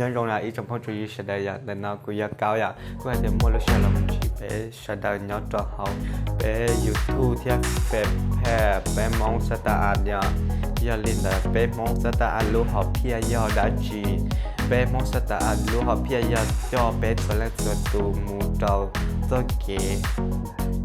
Nyob zoo ib tsoom phooj tsoom ywg sawv daws yom, ntawm no kuv yog Kaub yom, kuv hais tias muaj lub sij hawm los mus ntsib peb sawv daws nyob rau hauv peb YouTube thiab Facebook, peb Hmoob Xab Tab As yom. Yog li ntawd peb Hmoob Xab Tab As lub hom phiaj yog dab tsi? Peb Hmoob Xab Tab As lub hom phiaj yog coj peb txhua leej txhua tus mus rau txoj kev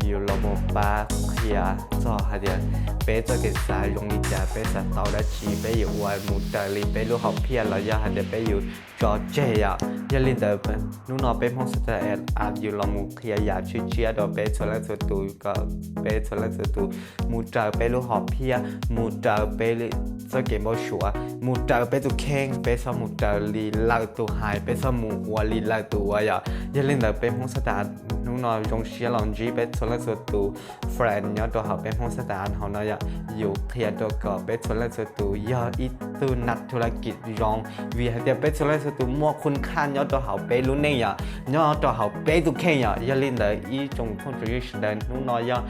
yus los mus pab qhia txog hais tias peb txoj kev xav zoo li cas, peb xav tau dab tsi, peb yuav ua mus raws li peb lub hom phiaj los yog hais tias peb yus tso tseg yom. Yog li ntawd hnub no peb Hmoob Xab Tab As yus los mus qhia yam tshiab tshiab rau peb txhua leej txhua tus kom peb txhua leej txhua tus mus raws peb lub hom phiaj, mus raws peb txoj kev npau suav, mus raws peb tus kheej, peb txhob mus raws li lawv tus hais, peb txhob mus ua li lawv tus ua yom. Yog li ntawd peb Hmoob Xab Tab As hnub no zoo siab los ntsib peb txhua leej txhua tus friend nyob rau hauv peb Hmoob Xab Tab As hauv no yom. Yus qhia rau kom peb txhua leej txhua tus yog ib tug nab thu laj kis zoo, vim hais tias peb txhua leej txhua tus muaj khun khaj nyob rau hauv peb lub neej yom, nyob rau hauv peb tus kheej yom. Yog li ntawd ib tsoom phooj tsoom ywg sawv daws hnub no yog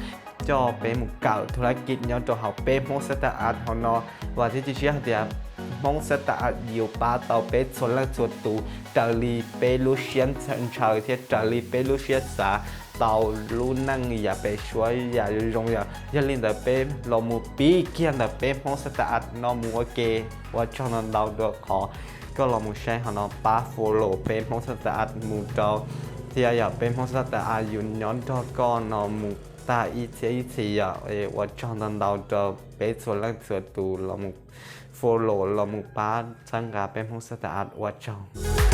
coj peb mus kawm thu laj kis nyob rau hauv peb Hmoob Xab Tab As hauv no. Vam thiab cia siab hais tias Hmoob Xab Tab As yuav pab tau peb txhua leej txhua tus raws li peb lub siab ntshaw thiab raws li peb lub siab xav tau lub neej yam pem suab yam zoo yom. Yog li ntawd peb los mus pib kiag ntawm peb Hmoob Xab Tab As no mus ua ke. Ua tsaug ntau ntau rau qhov koj los mus saib hauv no pab follow peb Hmoob Xab Tab As mus rau thiab yog peb Hmoob Xab Tab As yus nyob nrog koj no mus tag ib txhiab ib txhis yom. Ua tsaug ntau ntau rau peb txhua leej txhua tus los mus follow los mus pab txhawb nqa peb Hmoob Xab Tab As. Ua tsaug.